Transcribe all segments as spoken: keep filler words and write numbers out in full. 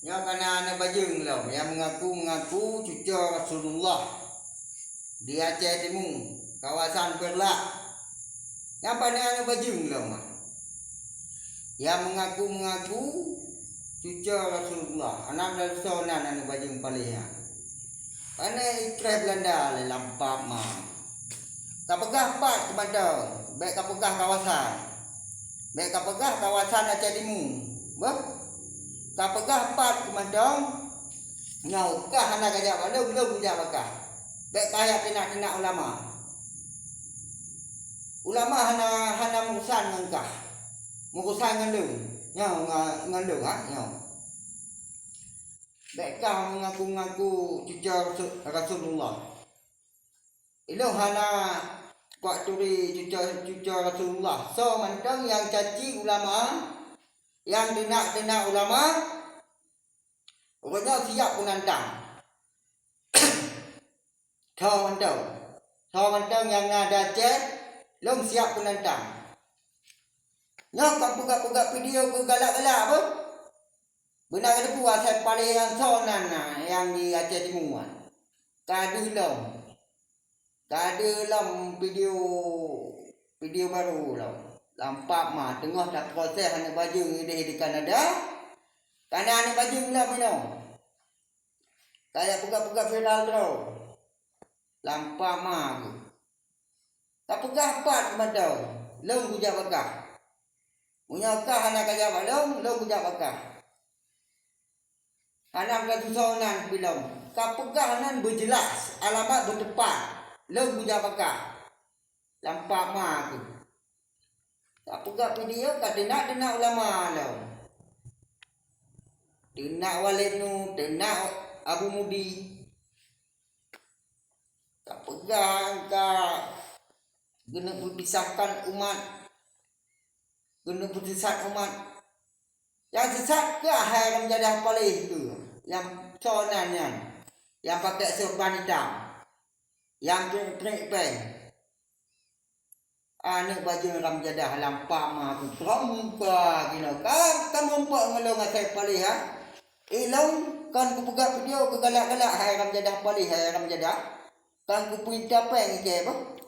Nyoe ka na aneuk bajeueng lom nyang meungaku-mengaku cucoe Rasulullah di Aceh Timu, kawasan Peureulak. Nyan pane aneuk bajeueng lom, ah. Nyang meungaku-mengaku cucoe Rasulullah, hana meudasoe nan aneuk bajeueng paléh nyan. Pane ikreh Beulanda lé lam pap ma. Kapeugah pat keumantong, bék kapeugah kawasan. Bék kapeugah kawasan Aceh Timu. Beuh? Kapeugah pat keumantong, nyoe kah hana kajak bak lôn, lôn kujak bak kah. Bék kajak teunak-teunak ulama. Ulama hana, hana meurusan ngon kah. Meurusan ngon lôn. Nyoe nga-, ngon lôn, ha, nyoe. Bék kah meungaku-ngaku cucoe Rasul-, Rasulullah. Ilôn hana kuat turi cucoe, cucoe Rasulullah. Soe mantong nyang caci ulama, nyang teunak-teunak ulama, uroe nyoe siap kunantang. Soe mantong. Soe mantong nyang na di Aceh, lôn siap kunantang. Nyoe kon peugah-peugah video keu galak-galak beuh. Beuna kateupeue asai paléh nyan soe nan na nyang di Aceh Timu nyan. Ka deuh lom. Ka deuh lom video, video barô lom. Lam pap ma teungoh taproses aneuk bajeueng idéh di Kanada. Ka na aneuk bajeueng lom inoe. Kajak peugah-peugah viral droe. Lam pap ma geuh. Kapeugah pat keumantong, lôn kujak bak kah. Meunyoe kah hana kajak bak lôn, lôn kujak bak kah. Hana meudasoe nan bilom. Kapeugah nan beujeulaih, alamat beuteupat, lôn kujak bak kah. Lam pap ma geuh. Kapeugah video ka teunak-teunak ulama lom. Teunak Walid Nu, teunak Abu Mudi. Kapeugah ka geuneuk peupisahkan umat, geuneuk peusisat umat. Nyang sisat keuh hai lam jadah paléh tu, nyang soe nan nyan, nyang pakai seureuban itam, nyang peuet-peuet péng. Aneuk bajeueng ram jadah lam pap ma keu trom muka ginoe ka, ka muphom ngon lôn asai paléh, ha. Ilôn kon kupeugah video keu galak-galak hai ram jadah paléh, hai ram jadah. Kon kupeurintah péng ikei beuh.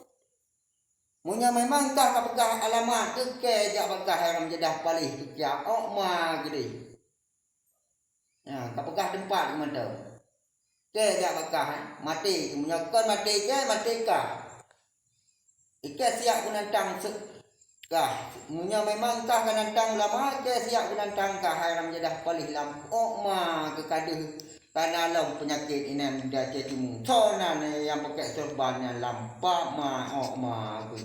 Meunyoe memang kah kapeugah alamat, keu kèe jak bak kah hai ram jadah paléh keu kiak ôk ma geudeh. Nyan, kapeugah teumpat keu mantong. Kèe jak bak kah, eh? Maté keu, meunyoe kon maté kèe, maté kah. Ikèe siap kunantang se-, kah. Meunyoe memang kah kanantang ulama, ikèe siap kunantang kah hai ram jadah paléh lam ôk ma keu ka deuh kana lom peunyakét inan di Aceh Timu. Soe nan nyang pakai seureuban nyan lam pap ma ôk ma keu.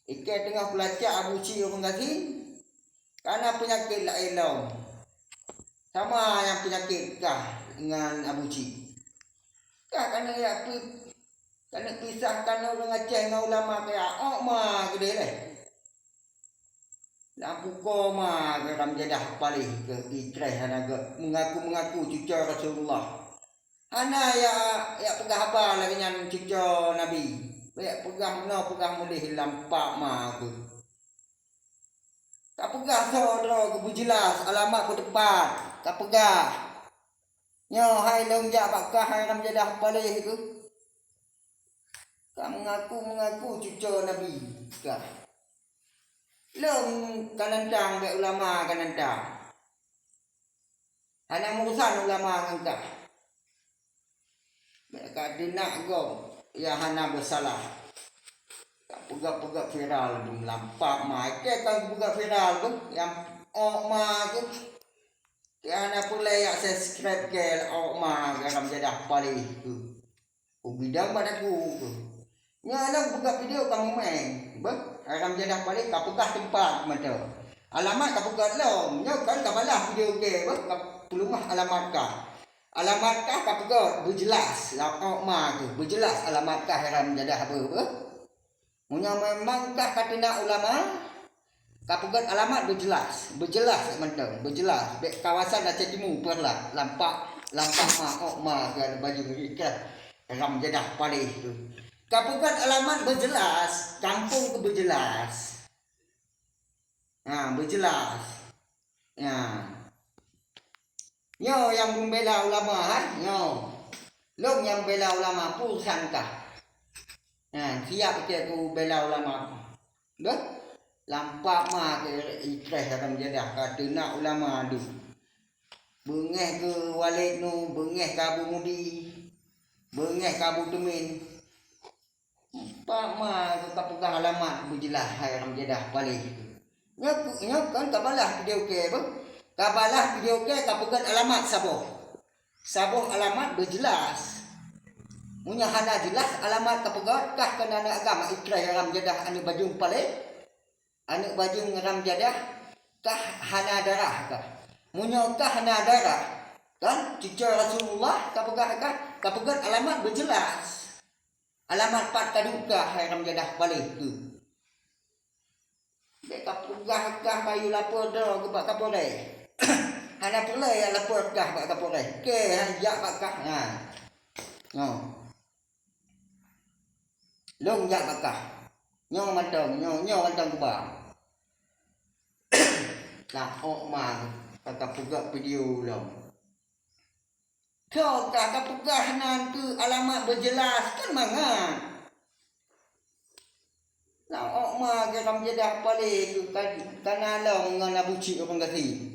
Ikèe teungoh peulacak Abu Cik ureueng gasien, kana peunyakét laén lom. Sama nyang peunyakét kah ngon Abu Cik. Kah kana jak pi-, kana pisahkan ureueng Aceh ngon ulama kaya ôk ma geudeh lé. Lam pukoe ma keu ram jadah paléh keu ikreh hana gét, meungaku-meungaku cucoe Rasulullah. Hana ya, ya peugah haba lagèe nyan cucoe Nabi. Ya peugah meunoe, peugah meudéh lam pap ma keuh. Kapeugah soe droe keuh beujeulaih, alamat beuteupat. Kapeugah, nyoe hai lôn jak bak kah hai ram jadah paléh keuh. Ka meungaku-meungaku cucoe Nabi kah. Lôn kanantang, bék ulama kanantang. Hana meurusan ulama ngon kah. Bék ka deunak gob nyang hana beusalah. Ka peugah-peugah viral dum lam pap ma. Ikèe ka peugah viral tu, nyang ôk ma tu. Kèe hana peureulèe jak subscribe kèe ôk ma keu ram jadah paléh tu. Ubidang bak daku keuh. Nyoe lôn peugah video ka mumeng. Beuh, hai ram jadah paléh kapeugah teumpat mantong. Alamat kapeugah lom. Nyoe kan kabalah video kèe, beuh, kapeulumah alamat kah. Alamat kah kapeugah beujeulaih lam ôk ma keuh. Beujeulaih alamat kah hai ram jadah beuh, beuh. Meunyoe memang kah kateunak ulama, kapeugét alamat beujeulaih, beujeulaih mantong, beujeulaih. Bék kawasan Aceh Timu, Peureulak, lam pap, lam pap ma ôk ma keu bajeueng ikèe ram jadah paléh tu. Kapeugét alamat beujeulaih, kampung keuh beujeulaih. Ha, beujeulaih. Ya. Nyoe nyang membela ulama, hai? Nyoe. Lôn nyang bela ulama, peue urusan kah? Nah, siap keu bela ulama. Beuh? Lampak ma keu ikreh dalam jadah ka teunak ulama dum. Beungéh keu Walid nu, beungéh keu Abu Mudi, beungéh keu Abu Tumin. Pak ma ka peugah alamat beujeulaih hai ram jadah paléh. Nyoe, nyoe kan ka balah video kée beuh. Ka balah video kée ka peugét alamat saboh. Saboh alamat beujeulaih. Meunyoe hana jeulaih alamat ka peugét, kah keunan aneuk agam ikreh ram jadah aneuk bajeueng paléh. Aneuk bajeueng ram jadah kah hana darah kah. Meunyoe kah hana darah, kan cucoe Rasulullah ka peugah kah, ka peugét alamat beujeulaih. Alamat pat ka duka hai ram jadah paléh tu. Bék ka peugah kah bayu lapor droe keu bak Kapolres. Hana peureulée lapor kah bak Kapolres. Kée han jak bak kah. Ha. Nyoe. Lôn jak bak kah. Nyoe mantong, nyoe, nyoe mantong kuba. Lah ôk ma ka, ka peugah video lom. Keu ka, ka peugah nan keu alamat beujeulaih kan mangat. Lam ôk ma keu ram jadah paléh keu ka, ka na lom ngon Abu Cik ureuëng gasien.